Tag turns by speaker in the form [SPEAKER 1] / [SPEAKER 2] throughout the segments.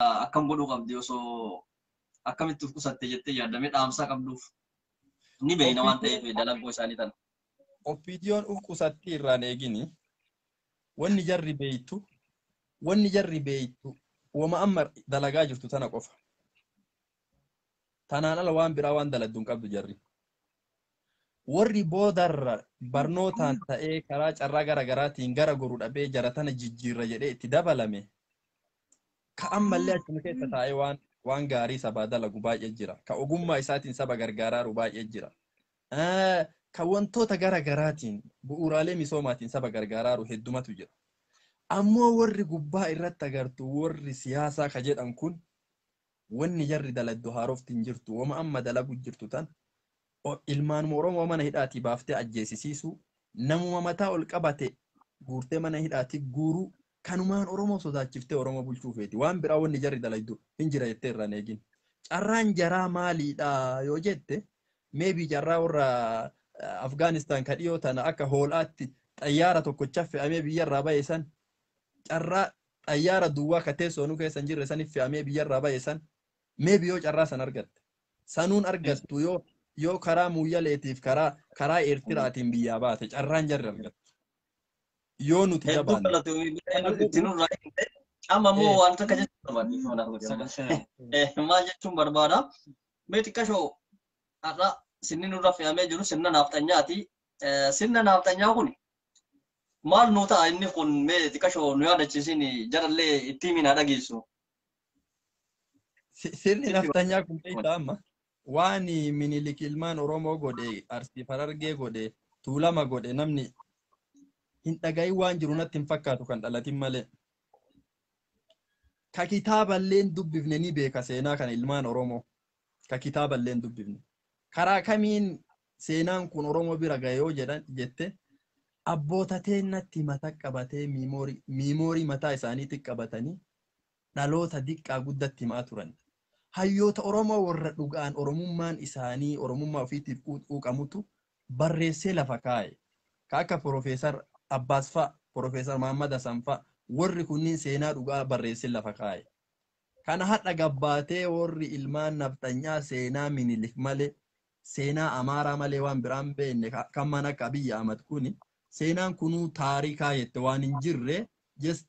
[SPEAKER 1] Akkam godhuu qabdi osoo akkamitti of qusatte jettee yaadamee dhaamsaa qabduuf ni beeyna waan ta'eef dalaggoo isaanii tana.
[SPEAKER 2] OPDO'n uf qusatti irraan eegini. Wanni jarri beeytu wama amma dalagaa jirtu tana qofa. Tanaan ala waan biraa waan daladdu hin qabdu jarri. Warri boodarra barnootaan ta'ee karaa carraa gara garaatiin gara goru dhabee jara tana jijjiirra jedhee itti dabalame, ka ammallee achuma keessa taa'ee waan gaarii sabaa dalagu baay'ee jira. Ka ogummaa isaatiin saba gargaaraaru baay'ee jira. Ka wantoota gara garaatiin bu'uuraalee misoomaatiin saba gargaaraaru heddumatu jira. Ammoo warri gubbaa irratti agartu, warri siyaasaa ka jedhan kun, wanni jarri daladdu haarofti hin jirtu. Wama amma dalagu jirtu tan ilmaanuma Oromoo mana hidhaatii baaftee ajjeesisiisuu, namuma mataa ol qabate guurtee mana hidhaatii guuruu, kanumaan Oromoo sodaachiftee Oromoo bulchuu feeti. Waan biraa wanni jarri daladdu hin jira jettee irraan eegin. Carraan jaraa maaliidha yoo jette, maybe carraa warra Afgaanistaan ka dhiyoo tana akka hoolaatti xayyaara tokkocha fe'amee biyyarraa bahe san, carraa xayyaara duwwaa ka teessoonuu keessa hin jirre saniif fe'amee biyyarraa bahe san, maybe yoo carraa san argatte. Sanuun argattu yoo karaa Muyyaleetiif karaa Eertiraatiin biyyaa baate carraan jarri argattu. Yoo nuti
[SPEAKER 1] Hedduu
[SPEAKER 2] jabaanne.
[SPEAKER 1] galatoomi, itti nurraa hin amma immoo waan takka jechuun barbaada. Maal jechuun barbaada? Mee xiqqashoo har'a sirni nurra fe'amee jiru sirna naafxanyaati. Sirna naafxanyaa kun maal nu ta'a inni kun? Mee xiqqashoo nu yaadachiisin, jarallee itti himinaa dhageessu.
[SPEAKER 2] Sirni nafxanyaa kun beektaa, amma waan Minilik ilmaan Oromoo godhe, Arsii Harargee godhe, Tuulama godhe, namni hin dhagahin waan jiru natti hin fakkaatu kan dhalatin malee. Ka kitaaballeen dubbifne ni beeka seenaa kana ilmaan Oromoo. Ka kitaaballeen dubbifne. Karaa kamiin seenaan kun Oromoo bira gahe yoo jedhan jette, abboota teennatti mata qabatee memory mataa isaaniitti qabatanii dhaloota diqqaa guddatti himaa turan. Hayyoota Oromoo warra dhugaan Oromummaan isaanii Oromummaa ofiitiif quuqamutu barreessee lafa kaa'e. Ka akka Profeesar Abbaas fa'a, Profeesar Mahammad Hassan fa'a, warri kunniin seenaa dhugaa barreessee lafa kaa'e. Kana hadha gabbaatee warri ilmaan nafxanyaa seenaa Minilik malee, seenaa Amaaraa malee waan biraan beekne kan mana akka Abiyyi Ahmad kuni, seenaan kunuu taarikaa jette waan hin jirre, just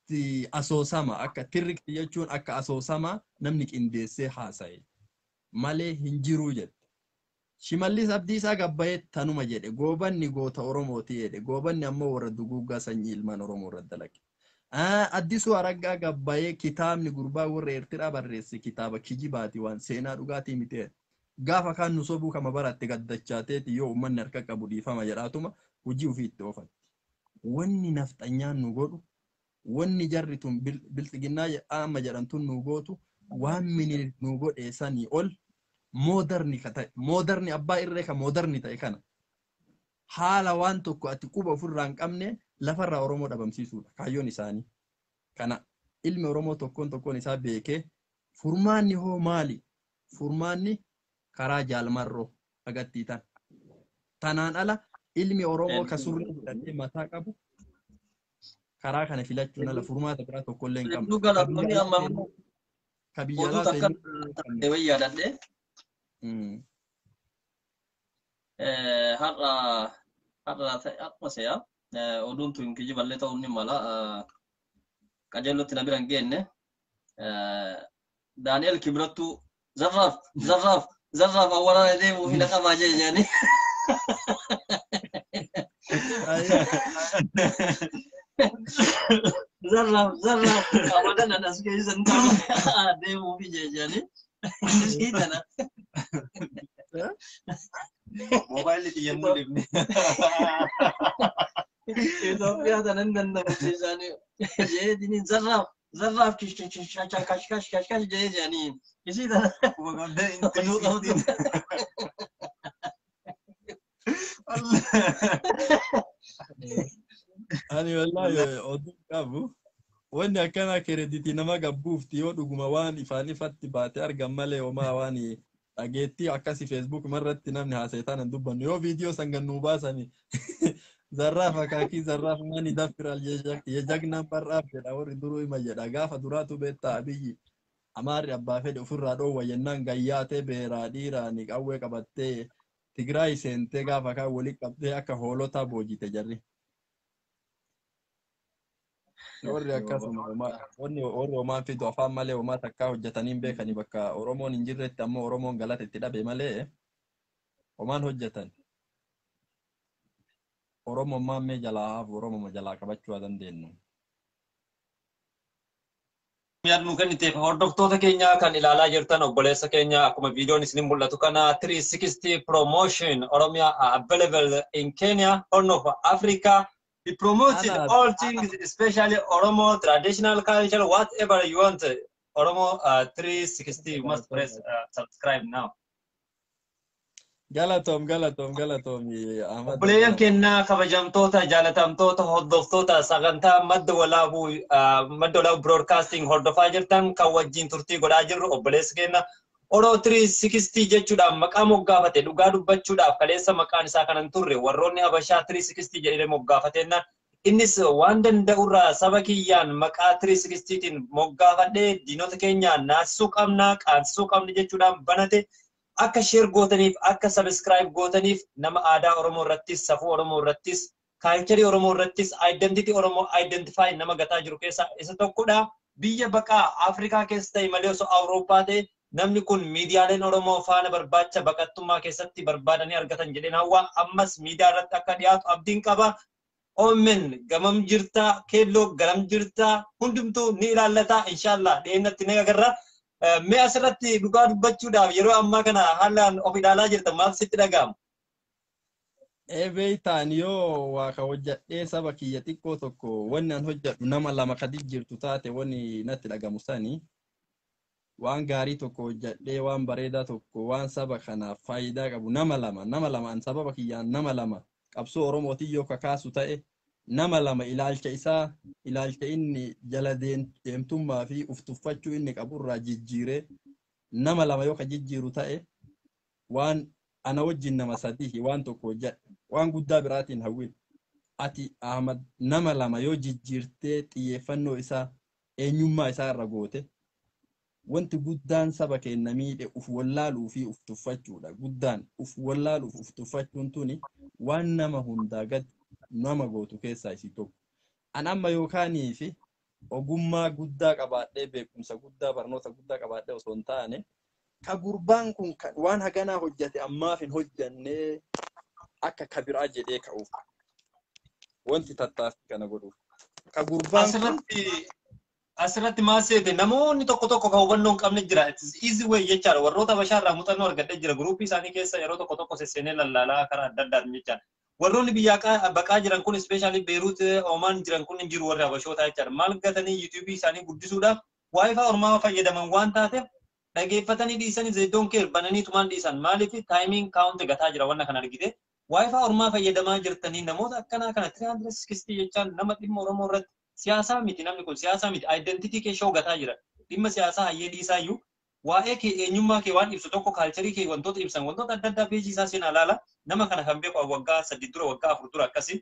[SPEAKER 2] asoosama, akka tirrikti jechuun akka asoosama namni qindeessee haasa'e malee hin jiruu jette. Shimallis Abdiisaa gabbayee tanuma jedhe, Goobanni goota Oromooti jedhe. Goobanni ammoo warra duguuggaa sanyii ilmaan Oromoo irra dalage. Addisuu Araggaa gabbayee kitaabni gurbaa warra Eertiraa barreesse kitaaba kijibaati, waan seenaa dhugaatii miti jedhe. Gaafa kaan nu sobuu kama baratte gaddachaateeti yoo uummanni harka qabu dhiifama jedhaatuma hojii ofii itti oofatti. Wanni nafxanyaan nu godhu, wanni jarri tun bilxiginnaa amma jedhamtun nu gootu, waan Minilik nu godhe sanii ol modern ka ta'e, modern abbaa irree ka modern ta'e kana, haala waan tokko ati quba ofirraa hin qabne lafarraa Oromoo dhabamsiisuudha kaayyoon isaanii. Kana ilmi Oromoo tokkoon tokkoon isaa beekee, furmaanni hoo maali? Furmaanni karaa Jaalmarroo agattii tan. Tanaan ala ilmi Oromoo ka surrii hidhatee mataa qabu karaa kana filachuun ala furmaata biraa tokkollee hin qabnu.
[SPEAKER 1] Hedduu galatoomi, amma immoo
[SPEAKER 2] Ka biyya
[SPEAKER 1] oduu
[SPEAKER 2] alaa
[SPEAKER 1] takka
[SPEAKER 2] seenuu
[SPEAKER 1] ta'e wayii yaadadhe. Har'a har'a se'a oduun tun kijiballee ta'uu ni mala, qajeellotti na bira hin geenne. Daani'el Kibrattuu zarraaf zarraaf zarraaf awwaraana deemuu fi naqamaa jee jedhanii. Zarraaf zarraaf abadan as keessa hin ta'u deemuu fi jee jedhanii. Isii tana.
[SPEAKER 3] Moobaayilli xiyya mul'ifne.
[SPEAKER 1] Itoophiyaa tana hin danda'u isaanii jeetiniin zarraaf zarraaf kish kish kish kash kash kash kash jee jedhanii isii tana
[SPEAKER 3] Kuma qabdee
[SPEAKER 1] oduu qabdu.
[SPEAKER 3] 360.
[SPEAKER 2] Ani wallahi oduu qabu. Wanni akkana credit nama gabbuufti yoo dhuguma waan ifaan ifatti baate argan malee, homaa waan dhageettii akkasii Facebook irratti namni haasa'e tanan dubbannu yoo viidiyoo san gannuu baasani, zarraaf akaakii zarraaf mani daffiral yejagnaan barraaf jedha warri duruu hima jedha gaafa duraatu beektaa Abiyyi. Amaarri abbaa fedhe ofirraa dhoowwa jennaan gayyaatee beeraa dhiiraani qawwee qabattee Tigraay seentee gaafa kaan walitti qabdee akka hoolotaa boojite jarri. Warri akkasuma wanni warri homaan fidu afaan malee homaa takkaa hojjetanii hin beekani bakka Oromoon hin jirretti ammoo Oromoon galata itti dhabe malee homaan hojjetan. Oromoon maammee jalaa hafu Oromoma jalaa qabachuu haa dandeenyu.
[SPEAKER 4] Yaadnu kenniteef hordoftoota keenya kan ilaalaa jirtan obboleessa keenya akkuma viidiyoon isin mul'atu kana 360 Promotion Oromia available in Kenya, Horn of Africa. He promoted all things, especially Oromo traditional culture, whatever you want. Oromo 360, you must press subscribe now.
[SPEAKER 2] Galatoom, galatoom, galatoom, Ahmad.
[SPEAKER 4] Obboleeyyan kennaa kabajamtoota jaalatamtoota hordoftoota sagantaa Madda Walaabuu Broadcasting hordofaa jirtan kan wajjin turtii godhaa jirru obboleessi keenya Oro 360 jechuudhaan maqaa moggaafate. Dhugaa dubbachuudhaaf kaleessa maqaan isaa kanan turre warroonni Habashaa 360 jedhee moggaafateenna innis waan danda'urraa saba kiyyaan maqaa 360tiin moggaafadhee diinota keenya naasisuu qabna, qaansisuu qabna jechuudhaan banate. Akka share gootaniif, akka subscribe gootaniif, nama aadaa Oromoo irrattis, safuu Oromoo irrattis, culture Oromoo irrattis, identity Oromoo identify nama gataa jiru keessaa isa tokkodha. Biyya baqaa Afrikaa keessa ta'e malee osoo Awurooppaa ta'e namni kun miidiyaaleen Oromoo faana barbaacha baqattummaa keessatti barbaadanii argatan jedheen hawwa. Ammas miidiyaa irratti akka dhiyaatu abdiin qaba. OMN gamam jirtaa, keelloo garam jirtaa, hundumtuu ni ilaallata, inshallah dhiyeennatti ni agarra. Mee asirratti dhugaa dubbachuudhaaf yeroo ammaa kana haalaan of ilaalaa jirta, maal sitti dhaga'ama?
[SPEAKER 2] Beektaan yoo waa ka hojjadhee saba kiyya xiqqoo tokko wanni an hojjedhu nama lama ka jijjiirtu taate, wanni natti dhagamu sani waan gaarii tokko hojjadhee, waan bareedaa tokko, waan saba kanaaf faayidaa qabu nama lama an sababa kiyyaan nama lama qabsoo Oromootiin yoo kakaasu ta'e, nama lama ilaalcha isaa, ilaalcha inni jala deemtummaa fi uf tuffachuu inni qaburraa jijjiiree nama lama yoo ka jijjiiru ta'e, waan ana wajjin nama sadihi waan tokko hojjedhe, waan guddaa biraatiin hawwin. Ati Ahmad nama lama yoo jijjiirtee xiyyeeffannoo isaa eenyummaa isaa irra goote, wanti guddaan saba keenya miidhe uf wallaaluu fi uf tuffachuudha. Guddaan uf wallaaluuf uf tuffachuun tuni waan nama hundaa gad nama gootu keessaa isii tokko. An amma yookaanii fi ogummaa guddaa qabaadhee, beekumsa guddaa, barnoota guddaa qabaadhee osoo hin taane, ka gurbaan kun waan haganaa hojjate ammaaf hin hojjannee akka kabiraa jedhee ka'uuf wanti tattaaffii kana godhuuf. Ka gurbaan kun
[SPEAKER 4] Asirratti maal seete, namoonni tokko tokko kan hubannoo hin qabne jira. It's easy way jechaadha. Warroota Habashaa irraa muuxannoo argadhee jira. Guruupii isaanii keessa yeroo tokko tokko sesseenee lallaalaa karaa adda addaatiin jechaadha. Warroonni biyya baqaa jiran kun, especially Beeruut, Omaan jiran kun hin jiru warri Habashootaa jechaadha. Maal gatanii YouTubeii isaanii guddisuudhaaf WiFi ormaa fayyadaman waan taateef dhageeffatanii dhiisanii, they don't care, bananii tumaan dhiisan. Maaliif timeiin kaawunti gataa jira wanna kana argite. WiFi ormaa fayyadamaa jirtanii namoota akkanaa kana 360 jechaan nama dhimma Oromoo irratti siyaasaa miti, namni kun siyaasaa miti, identity kee show gataa jira. Dhimma siyaasaa hayyee dhiisaa iyyuu waa'ee kee, eenyummaa kee waan ibsu tokko, culture kee wantoota ibsan, wantoota adda addaa peejii isaa seenaa ilaala. Nama kana kan beeku waggaa 3 dura, waggaa 4 dura akkasii.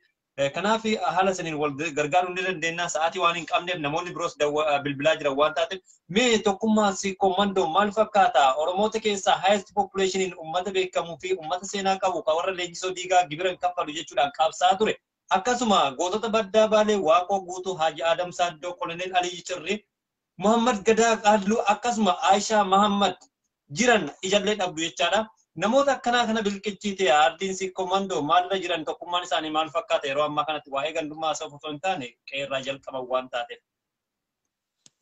[SPEAKER 4] Kanaaf haala saniin wal gargaaruu ni dandeenya. Sa'aatii waan hin qabneef namoonni biroos bilbilaa jiran waan taateef, mee tokkummaa si kommandoo maal fakkaata? Oromoota keessaa highest populationiin uummata beekamuu fi uummata seenaa qabu kan warra leenjisoo diigaa gibira hin kaffalu jechuudhaan qabsaa ture. Akkasuma gootota baddaa Baalee, Waaqoo Guutuu, Haaji Adam Saaddoo, Koloneel Aliyyi Cirrii, Muhammad Gadaa Qaalluu, akkasuma Aayishaa Mahammad jiran ijallee dhabdu jechaadha. Namoota akkanaa kana bilqichiite ardiin si komandoo maalirra jiran, tokkummaan isaanii maal fakkaata yeroo ammaa kanatti waa'ee gandummaa haasa'uuf osoo hin taane qeerraa jalqaban waan taateef?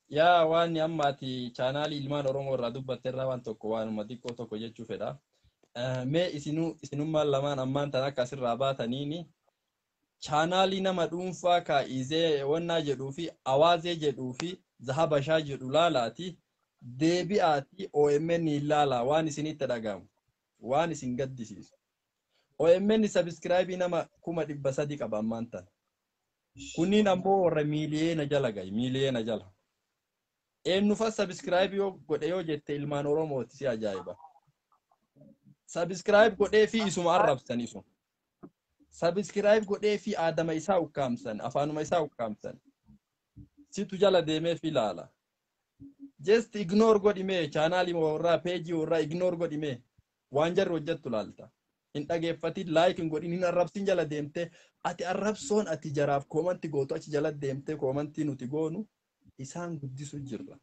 [SPEAKER 2] Yaa, waan amma ati chaanaalii ilmaan Oromoo irraa dubbatte irraa waan tokko, waanuma xiqqoo tokko jechuu fedha. Mee isinuu isinummaan lamaan ammaan tan akka asirraa baataniini chaanaalii nama dhuunfaa kaa'izee wannaa jedhuu fi awaazee jedhuu fi zahabashaa jedhu laalaati deebi'aati OMN ilaalaa, waan isinitti dhagahamu, waan isin gaddisiisu. OMN subscribe nama 300,000 qaba ammaan tana. Kunniin ammoo warra miiliyeena jala gahe, miiliyeena jala. Eenyufa subscribe yoo godhe yoo jette, ilmaan Oromooti, si ajaa'iba. Subscribe godhee fi isuma arrabsan isuma. Subscribe godhee fi aadama isaa ukkaamsan, afaanuma isaa ukkaamsan. Situ jala deemee fi ilaala. Just ignore godhimee chaanaalii warraa peejii warraa ignore godhimee waan jarri hojjettu laalta. Hin dhageeffatin, like hin godhin, hin arrabsin jala deemtee. Ati arrabsoon ati jaraaf koomanti gootu achi jala deemtee koomantii nuti goonu isaan guddisu jirra.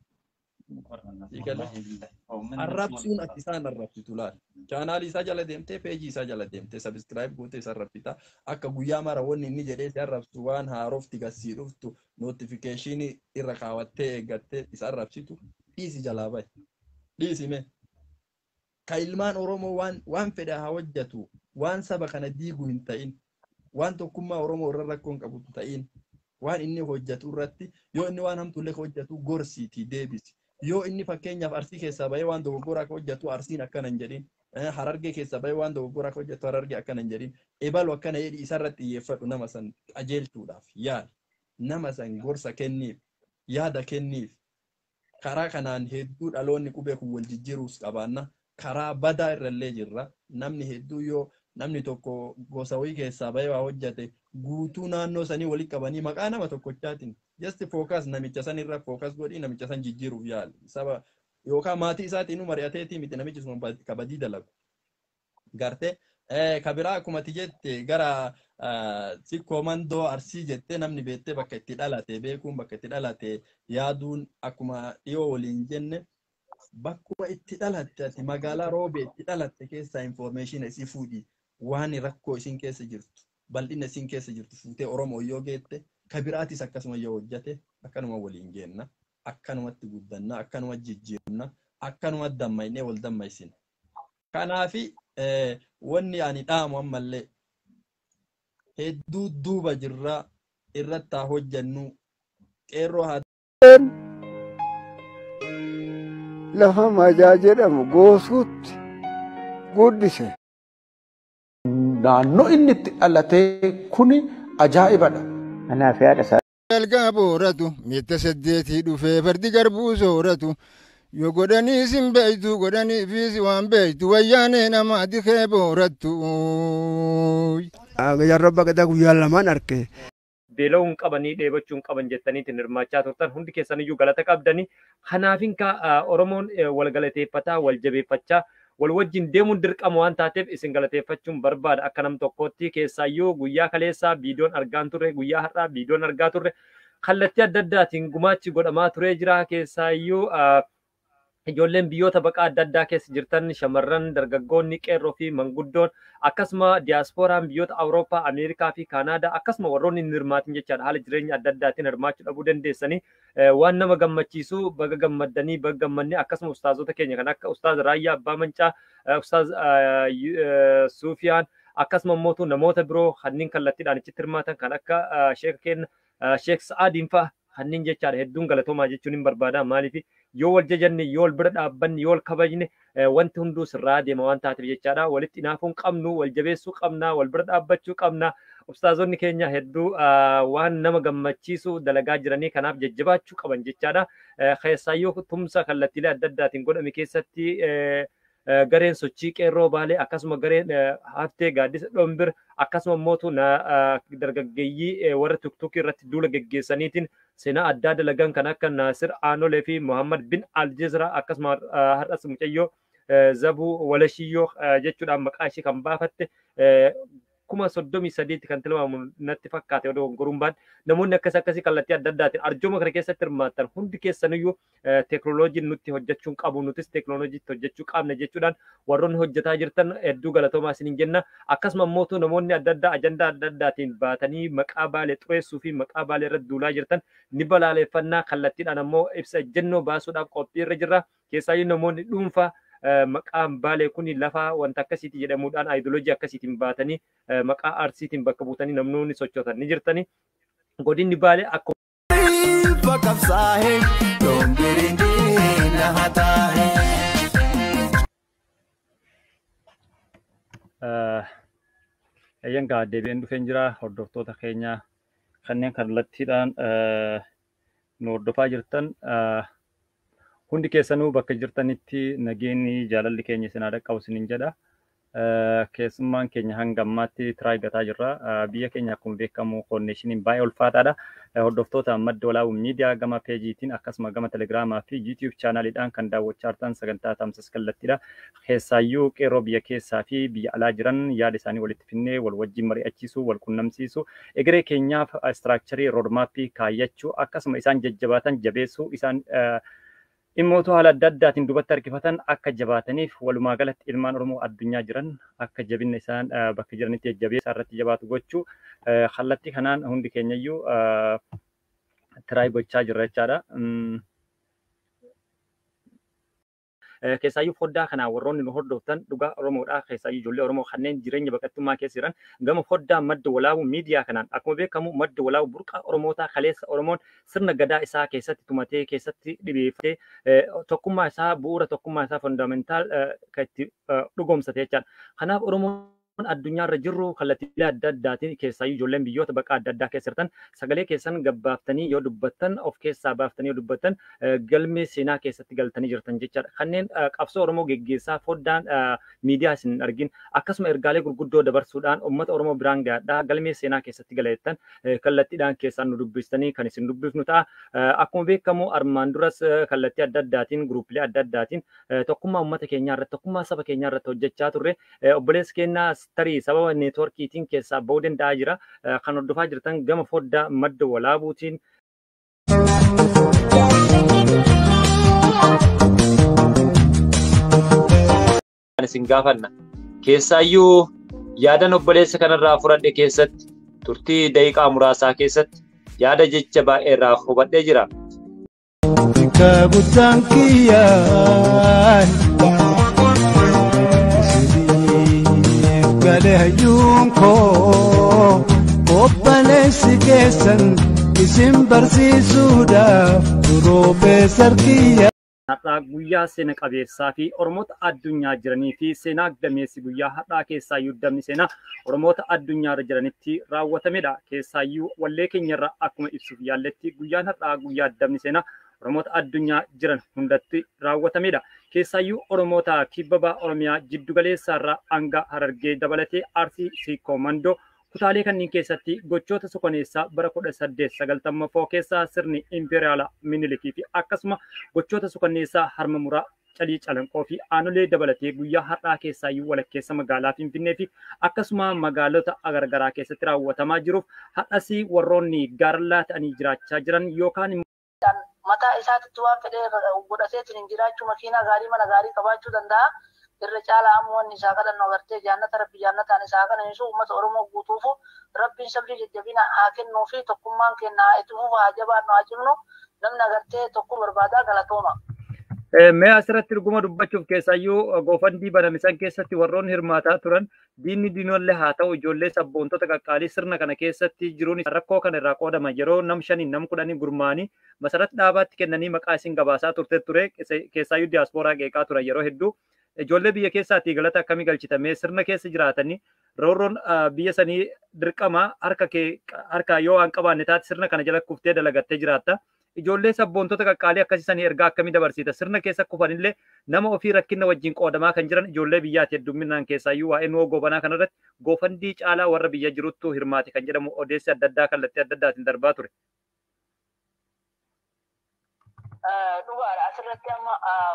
[SPEAKER 2] Arrabsuun ati isaan arrabsitu laal. Chaanaalii isaa jala deemtee, peejii isaa jala deemtee subscribe gootee isa arrabsita. Akka guyyaa mara wanni inni jedhee si arrabsu waan haarofti gassii dhuftu notifiikeeshinii irra kaawwattee eeggattee isa arrabsitu dhiisi jalaa bahi. Dhiisi mee. Ka ilmaan Oromoo waan fedhe haa hojjetu, waan saba kana diigu hin ta'in, waan tokkummaa Oromoo irra rakkoo hin qabu ta'in, waan inni hojjetu irratti yoo inni waan hamtuullee hojjetu gorsiitii deebisi. Yoo inni fakkeenyaaf Arsii keessaa bahee waan dogoggoraa akka hojjetu Arsiin akkana hin jedhin. Harargee keessaa bahee waan dogoggoraa akka hojjetu Harargee akkana hin jedhin. Ebalu akkana jedhi isarratti xiyyeeffadhu, nama san qajeelchuudhaaf yaali. Nama san gorsa kenniif, yaada kenniif. Karaa kanaan hedduu dhaloonni qubee kun wal jijjiiruus qabaanna. Karaa badaa irrallee jirra. Namni hedduu yoo namni tokko gosa wayii keessaa bahee waa hojjete guutuu naannoo sanii walitti qabanii maqaa nama tokkochaatiin just focus namicha san irra focus godhii namicha san jijjiiruuf yaali. Saba yookaan maatii isaatiin mari'ateetii miti namichi sun kabadii dalagu. Gartee kabiraa akkuma ati jette gara sikkoo mandoo Arsii jettee namni beektee bakka itti dhalate beekuun, bakka itti dhalate yaaduun, akkuma dhiyoo waliin jenne bakkuma itti dhalatte, ati magaalaa Roobee itti dhalatte keessaa information isii fuudhi, waan rakkoo isin keessa jirtu, bal'ina isin keessa jirtu fuutee Oromoo yoo geette, kabiraatis akkasuma yoo hojjate akkanuma waliin geenna, akkanumatti guddanna, akkanuma jijjiirna, akkanuma dammaynee wal dammaysina. Kanaafi wanni ani dhaamu ammallee hedduu duuba jirraa irratti haa hojjannu, qeerroo haa
[SPEAKER 5] Lafa Majaa jedhamu goosuutti guddise.
[SPEAKER 6] Naannoo inni itti dhalatee kuni ajaa'ibadha.
[SPEAKER 7] Anaaf haadha isaa.
[SPEAKER 5] Algaa booratu miitta saddeetii dhufee fardi garbuu sooratu yoo godhanii sin beeytu godhanii fiisi waan beeytu wayyaanee nama dikee boorattu.
[SPEAKER 8] Jaarraa abbaa gadaa guyyaa lamaan arge.
[SPEAKER 9] Beela'uu hin qabanii, dheebachuu hin qaban jettaniitiin hirmaachaa turtan hundi keessaniyyuu galata qabdanii. Kanaafin Oromoon wal galateeffataa, wal jabeeffachaa, wal wajjin deemuun dirqama waan taateef isin galateeffachuun barbaada akka nam tokkootti. Keessaayyuu guyyaa kaleessaa viidiyoon argaan turre, guyyaa har'aa viidiyoon argaa turre, kallattii adda addaatiin gumaachi godhamaa turee jira. Keessaayyuu ijoolleen biyyoota baqaa adda addaa keessa jirtan, shamarran, dargaggoonni, qeerroo fi manguddoon, akkasuma diyaaspooraan biyyoota Awurooppaa, Ameerikaa fi Kaanaadaa, akkasuma warroonni hin hirmaatin jechaadha, haala jireenya adda addaatiin hirmaachuu dhabuu dandeessanii, waan nama gammachiisu, baga gammaddanii, baga gammannee. Akkasuma ustaazota keenya kan akka Ustaaz Raayyaa Abbaa Mancaa, Ustaaz Suufiyaan, akkasuma immoo namoota biroo kanneen kallattiidhaan achitti hirmaatan kan akka sheeka keenya Sheek Sa'aadiin fa'a kanneen jechaadha, hedduun galatoomaa jechuun hin barbaada. Maaliif yoo wal jajanne, yoo wal bira dhaabbanne, yoo wal kabajne wanti hunduu sirraa deema waan taateef jechaadha. Walitti hinaafuun qabnu, wal jabeessuu qabna, wal bira dhaabbachuu qabna. Ustaazonni keenya hedduu waan nama gammachiisu dalagaa jiranii, kanaaf jajjabaachuu qaban jechaadha. Keessaayyuu tumsa kallattiilee adda addaatiin godhame keessatti gareen sochii qeerroo Baalee, akkasuma gareen haftee gaaddisa dhombir, akkasuma mootu dargaggeeyyii warra tuktukii irratti duula geggeessaniitiin seenaa addaa dalagan kan akka Naasir Aanolee fi Muhammad bin Aljizra, akkasuma har'as mucayyoo Zabuu Walashiyyoo jechuudhaan maqaa ishee kan baafatte 33,000tti kan tilmaamu natti fakkaate odoo goruun baan, namoonni akkas akkasii kallattii adda addaatiin arjooma kana keessatti hirmaattan hundi keessaniyyuu teekinooloojiin nutti hojjechuu qabu, nutis teekinooloojiitti hojjechuu qabna jechuudhaan warroonni hojjetaa jirtan hedduu galatoomaa isiniin jenna. Akkasuma immoo namoonni adda addaa ajandaa adda addaatiin baatanii maqaa Baalee xureessuu fi maqaa Baalee irratti duulaa jirtan ni balaaleffannaa, kallattiidhaan ammoo ibsa ejjennoo baasuudhaaf qophii irra jirra. Keessaayyuu namoonni dhuunfaa maqaan Baalee kun lafa wanta akkasiiti jedhamuudhaan aayidooloojii akkasiitiin baatanii maqaa Arsiitiin bakka buutanii namoonni sochootan ni jirtani. Godinni Baalee akkuma.
[SPEAKER 4] Eeyyan gaa deebi'een dhufeen jira. Hordoftoota keenya kanneen kallattiidhaan nu hordofaa jirtan hundi keessanuu bakka jirtanitti nageenyi jaalalli keenya isin haa dhaqqabu isiniin jedha. Keessummaan keenya hanga ammaatti tiraa eeggataa jirra. Biyya keenya akkuma beekamu konneeshiniin baay'ee ulfaataadha.
[SPEAKER 7] Hordoftoota Madda Walaabuu Miidiyaa gama peejiitiin akkasuma gama Telegiraamaa fi YouTube chaanaaliidhaan kan daawwachaa jirtan sagantaa tamsaasa kallattiidha. Keessaayyuu qeerroo biyya keessaa fi biyya alaa jiran yaada isaanii walitti finnee wal wajjin mari'achiisuu, wal qunnamsiisuu, egeree keenyaaf istiraakcharii roodmaappii kaayyachuu akkasuma isaan jajjabaatan jabeessuu isaan dhimmoota haala adda addaatiin duubatti harkifatan akka jabaataniif walumaa galatti ilmaan Oromoo addunyaa jiran akka jabinna isaan bakka jiranitti jajjabeessa irratti jabaatu gochuu kallattii kanaan hundi keenyayyuu tiraay gochaa jirra jechaadha. Keessaayyuu foddaa kanaa warroonni nu hordoftan dhugaa Oromoodhaa keessaayyuu ijoollee Oromoo kanneen jireenya baqattummaa keessa jiran gama foddaa Madda Walaabuu Miidiyaa kanaan akkuma beekamu Madda Walaabuu burqaa Oromootaa kaleessa Oromoon sirna gadaa isaa keessatti tumatee keessatti dhibeeffatee tokkummaa isaa bu'uura tokkummaa isaa fondamentaal kan itti dhugoomsate jechaadha. Kanaaf Oromoon addunyaarra jirru kallattiilee adda addaatiin keessaayyuu ijoolleen biyyoota baqaa adda addaa keessa jirtan sagalee keessan gabbaaftanii yoo dubbattan of keessaa baaftanii yoo dubbattan galmee seenaa keessatti galtanii jirtan jechaadha. Kanneen qabsoo Oromoo geggeessaa foddaan miidiyaa isin hin argin akkasuma ergaalee gurguddoo dabarsuudhaan uummata Oromoo biraan gaadhaa galmee seenaa keessatti galeettan kallattiidhaan keessaan nu dubbistanii kan isin dubbifnu ta'a. Akkuma beekamu armaan duras kallattii adda addaatiin guruupilee adda addaatiin tokkummaa uummata keenyaa irratti tokkummaa saba keenyaa irratti hojjechaa turre obboleessi keenyaa tarii sababa neetworkiitiin keessaa ba'uu danda'aa jira. Kan hordofaa jirtan gama foddaa Madda Walaabuutiin.
[SPEAKER 4] Isin gaafanna. Keessaayyuu yaadan obboleessa kanarraa fudhadhe keessatti turtii daqiiqaa muraasaa keessatti yaada jecha baay'ee irraa hubadhee jira.
[SPEAKER 10] Bakka guddaan kiyyaan isiniif galee hayyuun koo obboleessi keessan isin barsiisuudhaaf Piroofeesar kiyya.
[SPEAKER 7] Har'aa guyyaa seena qabeessaa fi Oromoota addunyaa jiranii fi seenaa gameessi guyyaa har'aa keessaayyuu damni seenaa Oromoota addunyaarra jiranitti raawwatamedha. Keessaayyuu wallee keenyarra akkuma ibsuuf yaalletti guyyaan har'aa guyyaa damni seenaa Oromoota addunyaa jiran hundatti raawwatamedha. Keessaayyuu Oromoota kibba baha Oromiyaa jiddugaleessaarraa hanga Harargee dabalatee Arsii Siikoo Mandoo kutaalee kanneen keessatti gochoota sukaneessaa bara 1894 keessaa sirni impeeriyaala Minilikii fi akkasuma gochoota sukaneessaa harma muraa Calii Calanqoo fi aanolee dabalatee guyyaa har'aa keessaayyuu walakkeessa magaalaa Finfinnee fi akkasuma magaalota garagaraa keessatti raawwatamaa jiruuf har'asii warroonni gaarallaa ta'anii jiraachaa jiran yookaan
[SPEAKER 11] mataa isaatitti waan fedhee godhateetiin hin jiraachuu makiinaa gaarii mana gaarii qabaachuu danda'a. Irra caalaa ammoo wanni isaa kadhannu agartee jaannata rabbi jaannataan isaa kadhannisu uummata Oromoo guutuufu rabbiin sabrii jajjabina haa kennuu fi tokkummaan kenna haa itti fufu haa jabaannu haa cimnu namni agartee tokko barbaadaa galatooma.
[SPEAKER 7] Mee asirratti dhuguma dubbachuuf keessaayyuu goofandii baname san keessatti warroonni hirmaataa turan diinni diinollee haa ta'u ijoollee sabboontota qaqqaalii sirna kana keessatti jiruun rakkoo kana irraa qoodama yeroo nam shaniin nam kudhanii gurmaanii masaratti dhaabaatti kennanii maqaa isin gabaasaa turte ture keessaayyuu diyaaspooraa qeeqaa turan yeroo hedduu ijoollee biyya keessaatii galata akkamii galchitamee sirna keessa jiraatanii roorroon biyya sanii dirqama harka kee harka yoo waan qabaanne taate sirna kana jala kuftee dalagattee jiraatta. Ijoollee sabboontota qaqqaalii akkasii sanii ergaa akkamii dabarsita sirna keessa kufanillee nama ofii rakkina wajjin qoodamaa kan jiran ijoollee biyyaati heddumminaan keessaayyuu waa'ee nu'oo gobanaa kanarratti goofandii caalaa warra biyya jiruttu hirmaate kan jedhamu odeessi adda addaa kallattii adda addaatiin darbaa ture.
[SPEAKER 11] Dhugaadha asirratti amma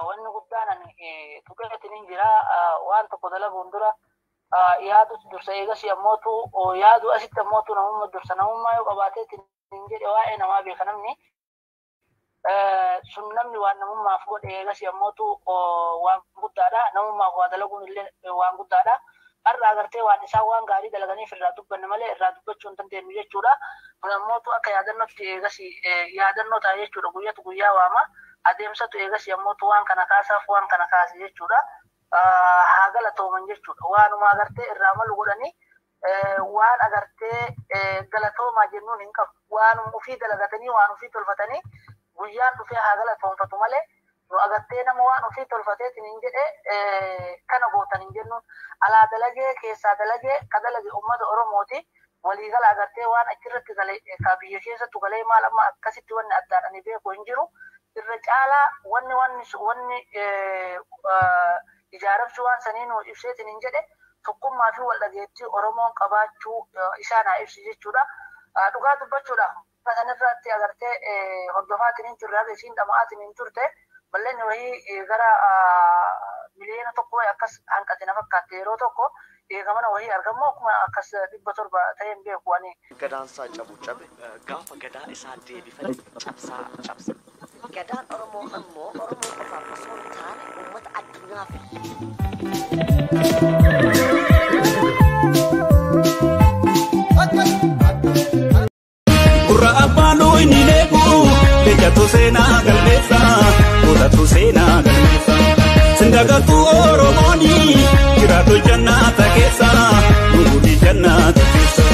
[SPEAKER 11] wanni guddaan ani tuqeetiin hin jira waan tokko dalaguun dura yaadu dursa eegas ammootu yaadu asitti ammootu namummaa dursa namummaa yoo qabaateetiin hin jedhe waa'ee namaa beeka namni. Sun namni waan namummaaf godhe eegas ammootu waan guddaadha namummaaf waa dalaguun illee waan guddaadha. Har'a agartee waan isaan waan gaarii dalaganiif irraa dubbanne malee irraa dubbachuu hin dandeenyu jechuudha. Kun ammootu akka yaadannootti eegas yaadannoo ta'a jechuudha. Guyyatu guyyaa waama. Adeemsatu eegas ammootu waan kana kaasaaf waan kana kaase jechuudha. Haa galatooman jechuudha. Waanuma agartee irraa malu godhanii waan agartee galatoomaa jennuun hin qabu. Waanuma ofii dalagatanii waan ofii tolfatanii guyyaan dhufee haa galatoonfatu malee nu agartee nama waan ofii tolfateetiin hin jedhe kana gootan hin jennuun alaa dalagee keessaa dalagee ka dalage uummata Oromooti waliigala agartee waan achirratti galee ka biyya keessattu galee maal amma akkasitti wanni addaan ani beeku hin jiru irra caalaa wanni wanni wanni ijaaramsi waan sanii nu ibseetiin hin jedhe tokkummaa fi wal dhageettii Oromoon qabaachuu isaa naa ibsi jechuudha. Dhugaa dubbachuudhaaf Sanirratti agartee hordofaatiin hin turre, haga isiin dhama'aatiin hin turte, bal'inni wayii gara 1 million akkas hanqate na fakkaate. Yeroo tokko eegamana wayii argamu akkuma akkas 700 ta'ee hin beeku ani.
[SPEAKER 12] Gadaansaa cabu cabe, gaafa gadaa isaa deebifate cabsaa cabse. Gadaan Oromoo immoo Oromoo qofaaf osoo hin taane uummata addunyaaf.
[SPEAKER 13] Gurra abbaan inni leeku, leencatu seenaa galmeessa, gootatu seenaa galmeessa. Sindagatu Oromooni, jiraatu jannata keessa, nugudi jannata keessa.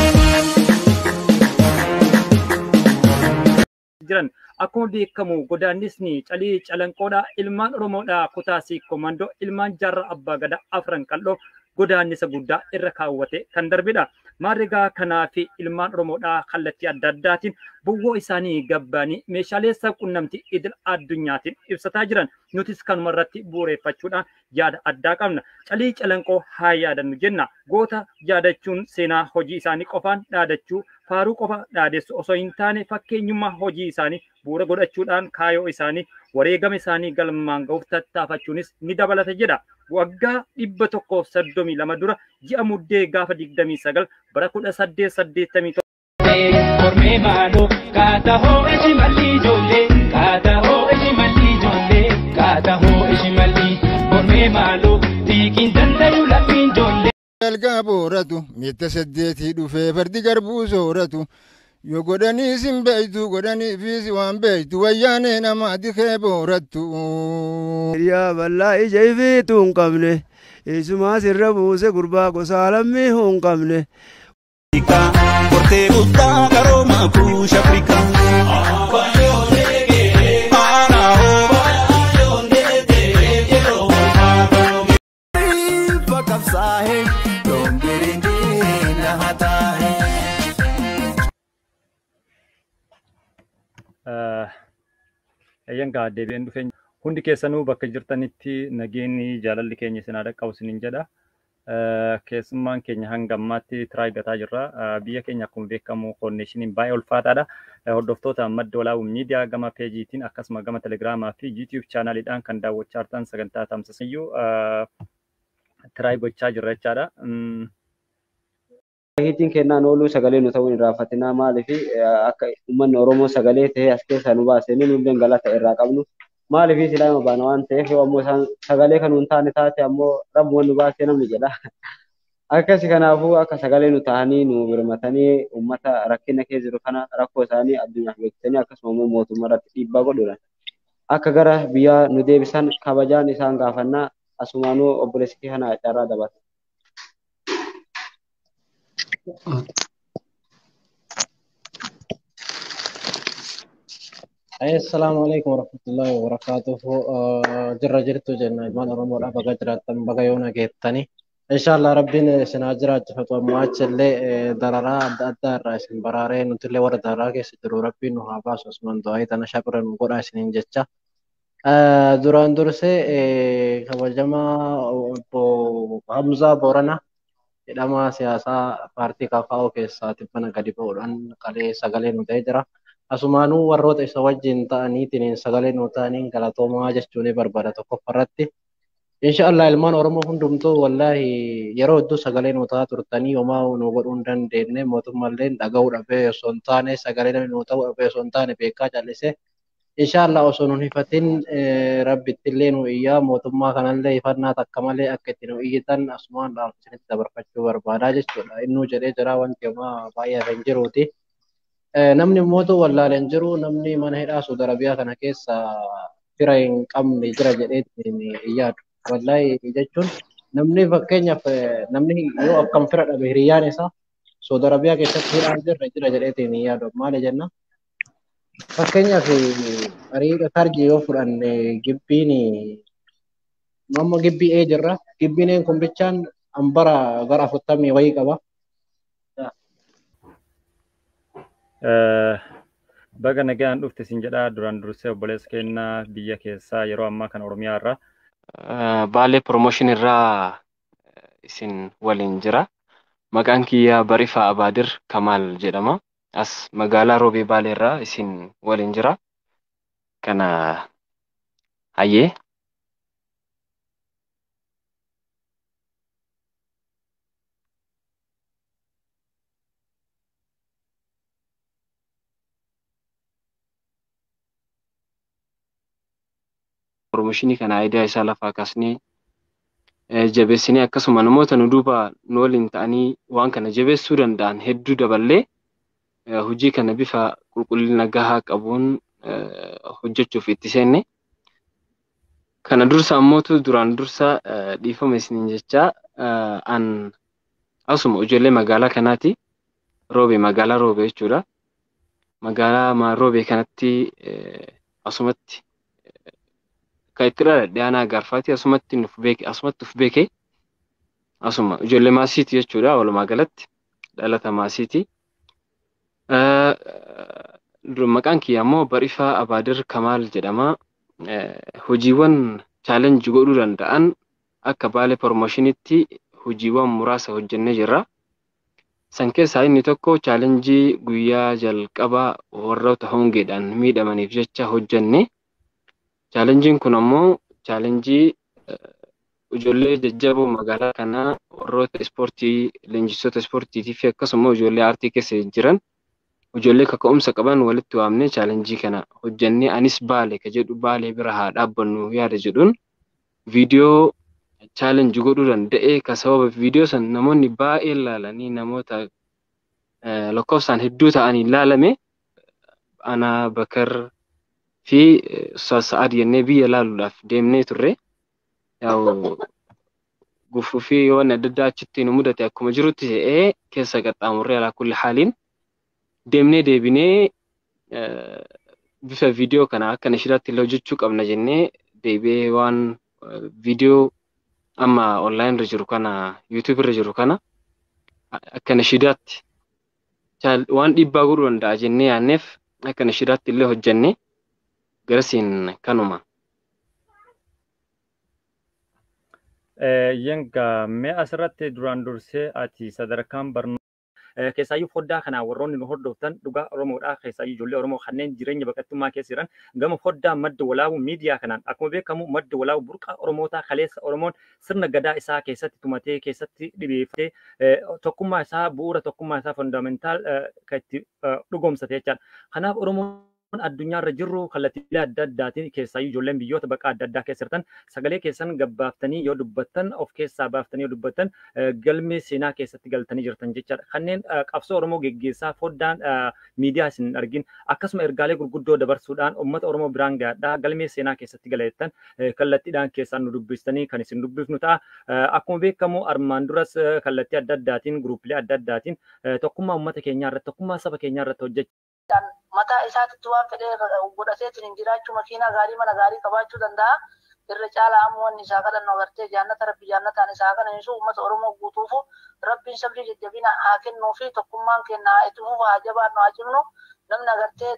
[SPEAKER 7] Jiran akkuma beekamu godaannisni Calii Calanqoodha, ilmaan Oromoodha, kutaa Komandoo ilmaan Jaarraa Abbaa Gadaa Afran Qal'oo godaannisa guddaa irra kaawwate kan darbedha. Maarrigaa kanaa fi ilmaan Oromoodhaa kallattii adda addaatiin bu'uura isaanii gabbaanii meeshaalee sabquunnamtii idil addunyaatiin ibsataa jiran, nutis kanuma irratti bu'uureffachuudhaan yaada addaa qabna. Calii Calanqoo haa yaadannu jenna. Goota yaadachuun seenaa hojii isaanii qofaan dhaadachuu, faaruu qofa dhaadessu osoo hin taane, fakkeenyummaa hojii isaanii bu'uura godhachuudhaan kaayoo isaanii, wareegama isaanii galmaan ga'uuf tattaafachuunis ni dabalata jedha. Waggaa 132 dura ji'a Muddee gaafa 29 bara 1887.
[SPEAKER 14] Kormee maaloo kaata hoo ishi malli ijoollee, kaata hoo ishi malli ijoollee, kaata hoo ishi malli, kormee maaloo xiiqiin dandayu laffiin ijoollee.
[SPEAKER 5] Algaa booratu miitta saddeetii dhufee fardi garbuu sooratu. Yoo godhanii sin beeytu, godhanii fiisi waan beeytu, wayyaanee nama dikee boorattu.
[SPEAKER 8] Hiriyaa bal'aa ija ifiitu hin qabne, isumaa sirra buuse gurbaa gosaa lammii hin qabne.
[SPEAKER 13] Kortee guddaa qarooma kuush Afrikaa.
[SPEAKER 10] Qabsaa'e doombiriin diina hataa'e.
[SPEAKER 7] Ayyangaa deebi'een dhufeen hundi keessanuu bakka jirtanitti nageenyi jaalalli keenya isin haa dhaqqabu isiniin jedha. Keessummaan keenya hanga ammaatti try gataa jirra. Biyya keenya akkuma beekamu connectioniin baay'ee ulfaataadha. Hordoftoota Madda Walaabuu Miidiyaa gama peejiitiin akkasuma gama Telegiraamaa fi YouTube channeliidhaan kan daawwachaa jirtan, sagantaa tamsaasiyyuu try gochaa jirra jechaadha.
[SPEAKER 15] Hiitiin kennaan ooluu sagalee nu ta'uu hin irraanfatinaa. Maaliif akka uummanni Oromoo sagalee ta'ee as keessaa nu baasee nulleen galata irraa qabnu. Maaliif silaa baana waan ta'eef, yoo ammoo isaan sagalee kan hin taane taate ammoo rabbuma nu baasee namni jedha. Akkasi kanaafuu akka sagalee nu ta'anii nu birmatanii uummata rakkina keessa jiru kana rakkoo isaanii addunyaaf beeksisanii, akkasuma immoo mootummaa irratti dhiibbaa godhuudhaan akka gara biyyaa nu deebisan kabajaan isaan gaafannaa. Asumaanuu obboleessi kee kana carraa dabarsa.
[SPEAKER 16] Assalamu alaikum warahmatullahi wabarakatuh. Jirra jirtu jenna, ilmaan Oromoodha, baga jiraattan, baga yoona geettani. Inshallah Rabbiin isin haa jiraachifatu, ammoo achillee dararaa adda addaa irraa isin baraaree nutillee warra dararaa keessa jiru Rabbiin nu haa baasu, asumaan du'aa tana shabira nu godhaa isiniin jecha. Duraan dursee kabajamaa obbo Hamzaa Boorana jedhama, siyaasaa paartii KFO keessaa tibbana gadi ba'uudhaan qalee sagalee nu ta'ee jira. Asumaanuu warroota isa wajjin ta'aniitiin sagalee nu ta'aniin galatoomaa jechuun barbaada tokkoffarratti. Inshaallah ilmaan Oromoo hundumtuu wallaahi yeroo hedduu sagalee nu ta'aa turtanii homaa nu godhuu hin dandeenye. Mootummaallee dhaga'uu dhabee osoo hin taane, sagalee namni nu ta'uu dhabee osoo hin taane, beekaa callisee. Inshaallah osoo nun hifatin rabbittillee nu iyyaa, mootummaa kanallee hifannaa takka malee akka itti nu iyyitan asumaan dhaamsa isinitti dabarfachuu barbaadaa jechuudha. Innuu jedhee jira, wanti homaa baay'ee hafe hin jiruuti. Namni mootu wallaalee hin jiru, namni mana hidhaa Saudi Arabiyaa kana keessa fira hin qabne jira jedheetiin hin yaadu. Wallaahi jechuun namni fakkeenyaaf namni yoo akkam fira dhabe, hiriyyaan isaa Saudi Arabiyaa keessatti hidhaan jirre jira jedheetiin hin yaadu. Maali jenna? Fakkeenyaaf hariiroo tarjii yoo fudhanne, gibbiin amma gibbii ee jirra. Gibbiin een kun bichaan hambara gara 40 wayii qaba.
[SPEAKER 7] Baga nagaan dhufte sin jedha duraan dursee obboleessa keenya biyya keessaa yeroo ammaa kana Oromiyaa irraa.
[SPEAKER 17] Baalee Promotion irraa isin waliin jira. Maqaan kiyya Barifaa Abaadir Kamaal jedhama. As magaalaa Roobee Baaleerraa isin waliin jira. Kana hayyee. Promooshinii kana aayidiyaa isaa lafaa kaasnee jabeessinee akkasuma namoota nu duuba nu waliin ta'anii waan kana jabeessuu danda'an hedduu daballee hojii kana bifa qulqullina gahaa qabuun hojjechuuf itti seenne. Kana dursa ammootu duraan dursa dhiifama isiniin jechaa an asuma ijoollee magaalaa kanaati. Roobee magaalaa Roobee jechuudha. Magaalaa Roobee kanatti asumatti kan itti dhaladhe aanaa gaarfaati asumatti nuuf beeke asumatti uf beeke asuma ijoollee maasiiti jechuudha walumaa galatti dhalata maasiiti. Maqaan kiyya ammoo Barifaa Abaadir Kamaal jedhama. Hojiiwwan chaalenjii godhuu danda'an akka Baalee Promoshinitti hojiiwwan muraasa hojjennee jirra. San keessaa inni tokko chaalenjii guyyaa jalqabaa warroota hongeedhaan miidhamaniif jecha hojjenne. Chaalenjiin kun ammoo chaalenjii ijoollee jajjaboo magaalaa kanaa warroota ispoortii leenjistoota ispoortiitii fi akkasuma ijoollee aartii keessa jiran ijoollee kaka'umsa qaban walitti waamnee chaalenjii kana hojjennee anis Baale ka jedhu Baalee bira haa dhaabbannu yaada jedhuun viidiyoo chaalenjii godhuu danda'e ka sababa viidiyoo san namoonni baay'een laalanii namoota lakkoofsaan hedduu ta'anii laalame ana Bakar fi Ustaaz Sa'aad jennee biyya laaluudhaaf deemnee turre. Yaa'u gufuu fi waan adda addaa achitti nu mudate akkuma jirutti ta'ee keessa qaxxaamurree alaa kulli haaliin deemnee deebinee bifa viidiyoo kana akka nashidaatti illee hojjechuu qabna jennee deebi'ee waan viidiyoo amma onlaayin irra jiru kana yuutuub irra jiru kana akka nashidaatti waan dhiibbaa godhuu danda'a jennee yaanneef akka nashidaatti illee hojjenne garasiin kanuma.
[SPEAKER 7] Yenga mee asirratti duraan dursee ati sadarkaan barnoota keessaayyuu foddaa kanaa warroonni nu hordoftan dhugaa Oromoodhaa keessaayyuu ijoollee Oromoo kanneen jireenya baqattummaa keessa jiran gama foddaa madda walaabuu miidiyaa kanaan akkuma beekamu madda walaabuu burqaa Oromootaa kaleessa Oromoon sirna gadaa isaa keessatti tumatee keessatti dhibeeffatee tokkummaa isaa bu'uura tokkummaa isaa fundamentaal kan itti dhugoomsate jechaadha. Kanaaf Oromoon addunyaarra jirru kallattiilee adda addaatiin keessaayyuu ijoolleen biyyoota baqaa adda addaa keessa jirtan sagalee keessan gabbaaftanii yoo dubbattan of keessaa baaftanii yoo dubbattan galmee seenaa keessatti galtanii jirtan jechaadha. Kanneen qabsoo Oromoo geggeessaa foddaan miidiyaa isin hin argin akkasuma ergaalee gurguddoo dabarsuudhaan uummata Oromoo biraan gaadhaa galmee seenaa keessatti galeettan kallattiidhaan keessaan nu dubbistanii kan isin dubbifnu ta'a. Akkuma beekamu armaan duras kallattii adda addaatiin guruupilee adda addaatiin tokkummaa uummata keenyaa irratti tokkummaa saba keenyaa irratti hojjechaa
[SPEAKER 11] mataa isaatitti waan fedhe godhateetiin hin jiraachuu makiinaa gaarii mana gaarii qabaachuu danda'a. Irra caalaa ammoo wanni isaa kadhannu agartee jaannata rabbi jaannataan isaa kadhaniisu uummata Oromoo guutuufu rabbiin sabrii jajjabina haa kennuu fi tokkummaan keenya haa itti fufu haa jabaannu haa cimnu namni agartee.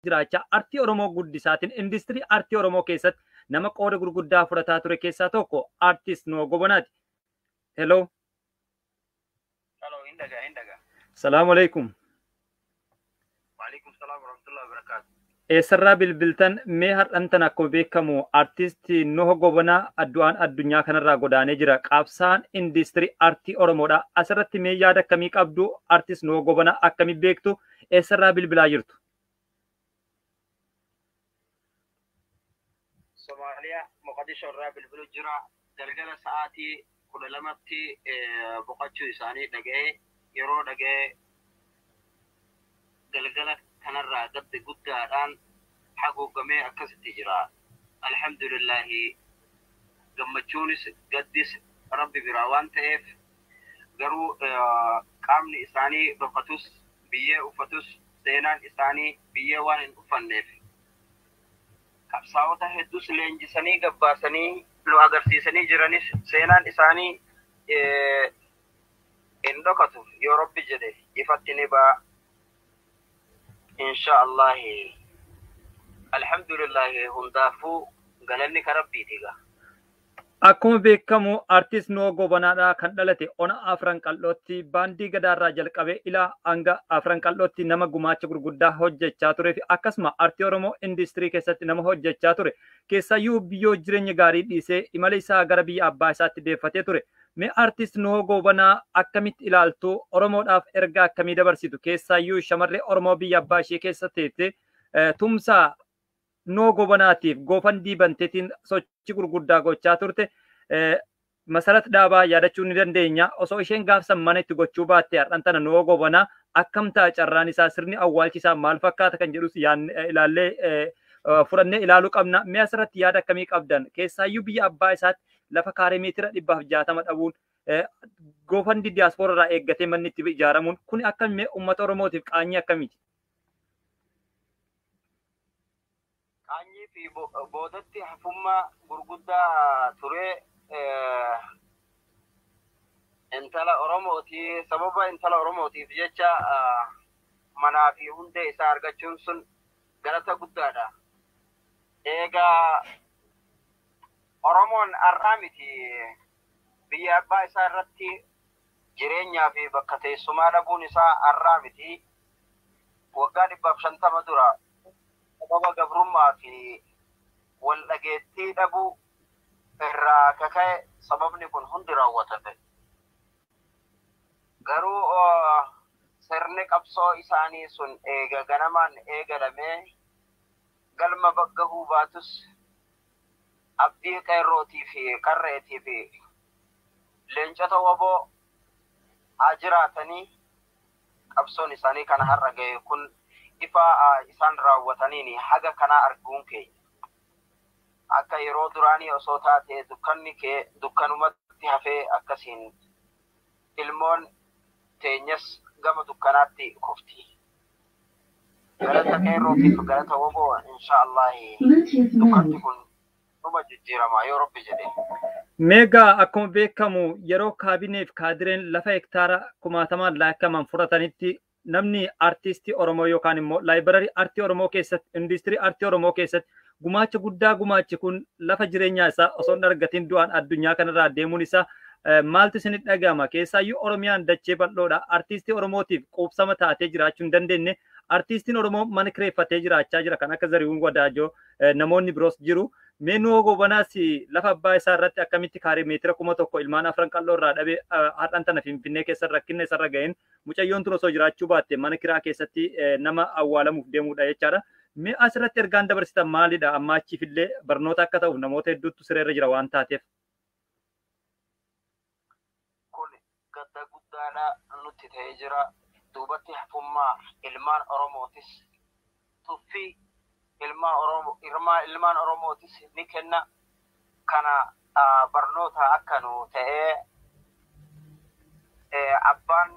[SPEAKER 7] Jiraachaa artii Oromoo guddisaatiin industirii artii Oromoo keessatti nama qooda gurguddaa fudhataa ture keessaa tokko artist Nuhoo Gobonaati. Hello.
[SPEAKER 18] Hello, hin dhagaa, hin dhagaa.
[SPEAKER 7] Salaamu alaikum.
[SPEAKER 18] Waalaikum salaam warahmatullahi wabarakatuh.
[SPEAKER 7] Eessarraa bilbiltan mee har'antan akkuma beekamu artisti Nuhoo Gobanaa addu'aan addunyaa kanarraa godaanee jira. Qabsaan industirii artii Oromoodha. Asirratti mee yaada akkamii qabdu artist Nuhoo Gobanaa akkamii beektu eessarraa bilbilaa jirtu?
[SPEAKER 18] Somaaliyaa Moqodisho irraa bilbiluu jira. Galgala sa'aatii 12tti boqochuu isaanii dhaga'ee yeroo dhaga'ee galgala kanarraa gaddi guddaadhaan haguugamee akkasitti jira. Alhamdulillahi gammachuunis gaddis rabbi biraa waan ta'eef garuu qaamni isaanii dhokatus biyyee uffatus seenaan isaanii biyyee waan hin uffanneef qabsaa'ota hedduus leenjisanii gabbaasanii nu agarsiisanii jiranis seenaan isaanii hin dhokatu yoo rabbi jedhe ifatti ni ba'a. Insha Allahi alhamdulillahi hundaafuu galanni ka rabbiiti egaa.
[SPEAKER 9] Akkuma beekamu artist Nuhoo Goobanaadha kan dhalate ona Afran Qal'ootti baandii gadaarraa jalqabee ilaa hanga Afran Qal'ootti nama gumaacha gurguddaa hojjechaa turee fi akkasuma artii Oromoo industirii keessatti nama hojjechaa ture. Keessayyuu biyyoo jireenya gaarii dhiisee imala isaa gara biyya abbaa isaatti deeffatee ture. Mee artist Nuhoo Goobanaa akkamitti ilaaltu? Oromoodhaaf ergaa akkamii dabarsitu? Keessayyuu shamarree Oromoo biyya abbaa ishee keessa teessee tumsaa Nuhoo Goobanaatiif GoFundMe banteetiin sochii gurguddaa gochaa turte. Masarat Dhaabaa yaadachuu ni dandeenya. Osoo isheen gaafsan mana itti gochuu baatte har'an tana Nuhoo Goobanaa akkam ta'a carraan isaa, sirni awwaalchi isaa maal fakkaata kan jedhus ilaallee fudhannee ilaaluu qabna. Mee asirratti yaada akkamii qabdan? Keessaayyuu biyya abbaa isaatti lafa kaaree meetira 160 dhabuun, GoFundMe diyaaspooraa irraa eeggatee manni itti ijaaramuun kun akkamii uummata Oromootiif qaanyii akkamiiti?
[SPEAKER 18] Qaanyii fi boodatti hafummaa gurguddaa ture. Intala Oromooti, sababa intala Oromootiif jecha manaa fi hundee isaa argachuun sun galata guddaadha. Egaa Oromoon har'aa miti, biyya abbaa isaa irratti jireenyaa fi bakka teessumaa dhabuun isaa har'aa miti. Waggaa 150 dura sababa gabrummaa fi wal dhageettii dhabuu irraa kaka'e sababni kun hundi raawwatame. Garuu sirni qabsoo isaanii sun eega ganamaan eegalamee galma gahuu baatus, abdii qeerrootii fi qarreetii fi leencota waboo haa jiraatanii, qabsoon isaanii kana har'a gahe kun ifa isaan raawwataniin haga kanaa arguun keenya. Akka yeroo duraanii osoo taate dukkanni kee dukkanumatti hafee akkasiin ilmoon teenyas gama dukkanaatti kufti. Galata qeerrootiif galata waboo, insha Allahi dukkanni kun dhuma jijjiirama yoo Rabbi jedhe.
[SPEAKER 9] Meegaa akkuma beekamu yeroo kaabineef kaadireen lafa hektaara kumaatamaan lakkaa'aman fudhatanitti namni artistii Oromoo yookaan immoo laayibrarii artii Oromoo keessatti, industirii artii Oromoo keessatti gumaacha guddaa gumaachi kun lafa jireenyaa isaa osoo hin argatin du'aan addunyaa kanarraa deemuun isaa maaltu isinitti dhaga'ama? Keessaayyuu Oromiyaan dachee bal'oodha. Artistii Oromootiif quubsama taatee jiraachuu hin dandeenye. Artistiin Oromoo mana kireeffatee jiraachaa jira, kan akka Zarihuun Wadaajoo, namoonni biroos jiru. Mee Nuhoo Goobanaas lafa abbaa isaa irratti akkamitti kaaree meetira 1000 ilmaan Afran Qal'oo irraa dhabee har'an tana Finfinnee keessa rakkinna isarra ga'een mucayyoon tun osoo jiraachuu baatte mana kiraa keessatti nama awwaalamuuf deemuudha jechaadha. Mee asirratti ergaan dabarsitan maalidha? Amma achiifillee barnoota akka ta'uuf namoota hedduutu sireerra jira waan taateef.
[SPEAKER 18] Kun gadda guddaadha nutti ta'ee jira. Duubatti hafummaa ilmaan Oromootis, tuffii ilmaan Oromootis ni kenna. Kana barnoota akka nu ta'ee abbaan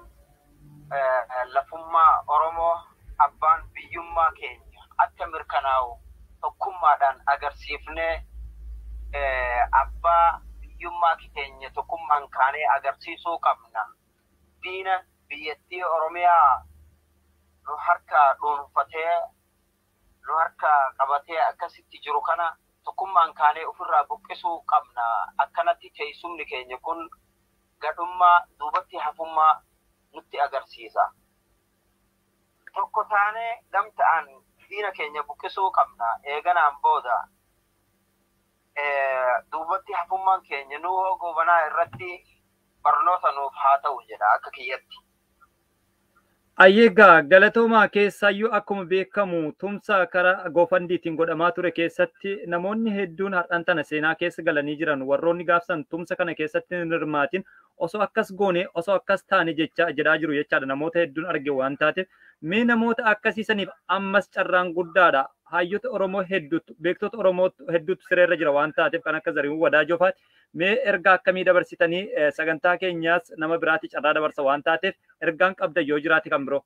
[SPEAKER 18] lafummaa Oromoo, abbaan biyyummaa keenya akka mirkanaa'u tokkummaadhaan agarsiifnee, abbaa biyyummaa keenya tokkummaan kaanee agarsiisuu qabna. Diina biyyattii Oromiyaa nu harka dhuunfatee, nu harka qabatee akkasitti jiru kana tokkummaan kaanee ofirraa buqqisuu qabna. Akkanatti teessumni keenya kun gadhummaa, duubatti hafummaa nutti agarsiisa. Tokko taanee gamtaan diina keenya buqqisuu qabna. Eeganaan booda duubatti hafummaan keenya Nuhoo Goobanaa irratti barnoota nuuf haa ta'u jedha akka kiyyatti.
[SPEAKER 9] Ayyeegaa galatoomaa. Keessaayyuu akkuma beekamu tumsa karaa GoFundMetiin godhamaa ture keessatti namoonni hedduun har'an tana seenaa keessa galanii jiran, warroonni gaafsan tumsa kana keessatti hin hirmaatin osoo akkas goone, osoo akkas taane jecha jedhaa jiru jechaadha, namoota hedduun arge waan taateef. Mee namoota akkasiisaniif ammas carraan guddaadha. Hayyoota Oromoo hedduutu, beektota Oromoo hedduutu sireerra jira waan taateef, kan akka Zarihuun Wadaajoo fa'aati. Mee ergaa akkamii dabarsitanii, sagantaa keenyaas nama biraatti carraa dabarsa waan taateef, ergaan qabda yoo jiraate kan biroo?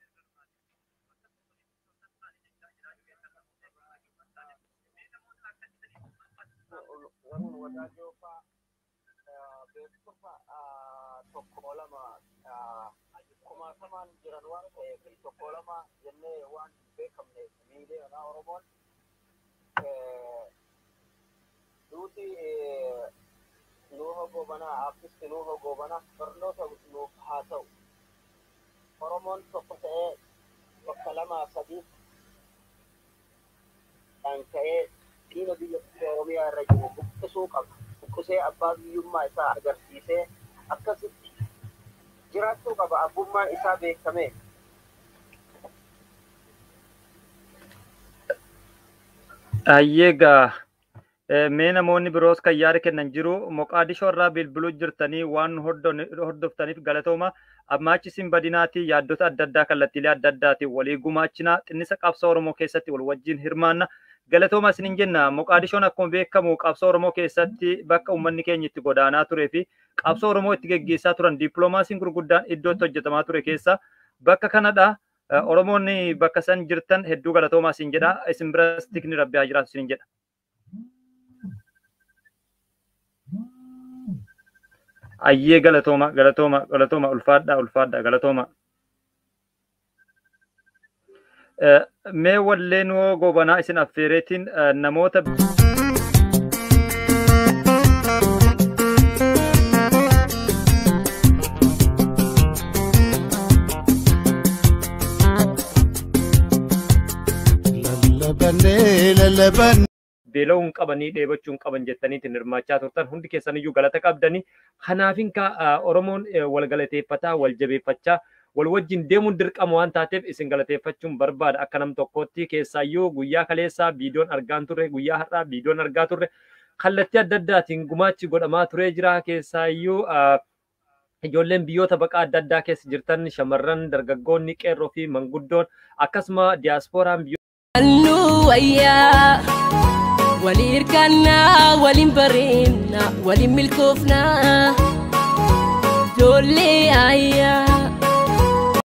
[SPEAKER 18] Zarihuun Wadaajoo fa'aa beektota tokko lama kumaatamaan jiran waan ta'eef, tokko lama jennee waan hin beekamneef, miiliyoonaa Oromoon duuti Goobanaa, Artist Nuhoo Goobanaa barnoota nuuf haa ta'u. Oromoon tokko ta'ee bakka lamaa sadiif kan ka'ee diina biyya Oromiyaa irra jiru buqqisuu qaba. Buqqisee abbaa biyyummaa isaa agarsiisee akkasitti jiraachuu qaba. Abbummaan isaa beekamee.
[SPEAKER 9] Ayyeegaa mee namoonni biroos kan yaada kennan jiru. Moqaadishoo irraa bilbiluu jirtanii waan hordoftaniif galatooma. Ammaachi isin badinaatii yaaddota adda addaa kallattiilee adda addaatiin walii gumaachinaa xinnisa qabsoo Oromoo keessatti wal wajjin hirmaanna. Galatooma isiniin jenna. Moqaadishoon akkuma beekamu qabsoo Oromoo keessatti bakka uummanni keenya itti godaanaa turee fi qabsoo Oromoo itti geggeessaa turan dippiloomaasiin gurguddaan iddoo itti hojjetamaa ture keessa bakka kanadha. Oromoonni bakka san jirtan hedduu galatoomaa isin jedha. Isin biras tikni rabbi haa jiraatu isin jedha. Ayyee galatooma galatooma galatooma ulfaadha ulfaadha galatooma. Mee wallee Nuhoo Goobanaa isin affeereetiin namoota.
[SPEAKER 10] Lallabannee lallabannee.
[SPEAKER 9] Beela'uu hin qabanii dheebachuu hin qaban jettaniitiin hirmaachaa turtan hundi keessaniyyuu galata qabdanii. Kanaafin Oromoon wal galateeffataa, wal jabeeffachaa, wal wajjin deemuun dirqama waan taateef isin galateeffachuun barbaada akka nam tokkootti. Keessaayyuu guyyaa kaleessaa viidiyoon argaan turre, guyyaa har'aa viidiyoon argaa turre, kallattii adda addaatiin gumaachi godhamaa turee jira. Keessaayyuu ijoolleen biyyoota baqaa adda addaa keessa jirtan, shamarran, dargaggoonni, qeerroo fi manguddoon, akkasuma diyaaspooraan biyyoota
[SPEAKER 19] Wayyaa walii hirkannaa, waliin bareennaa, waliin milkoofnaa, ijoollee ayyaa.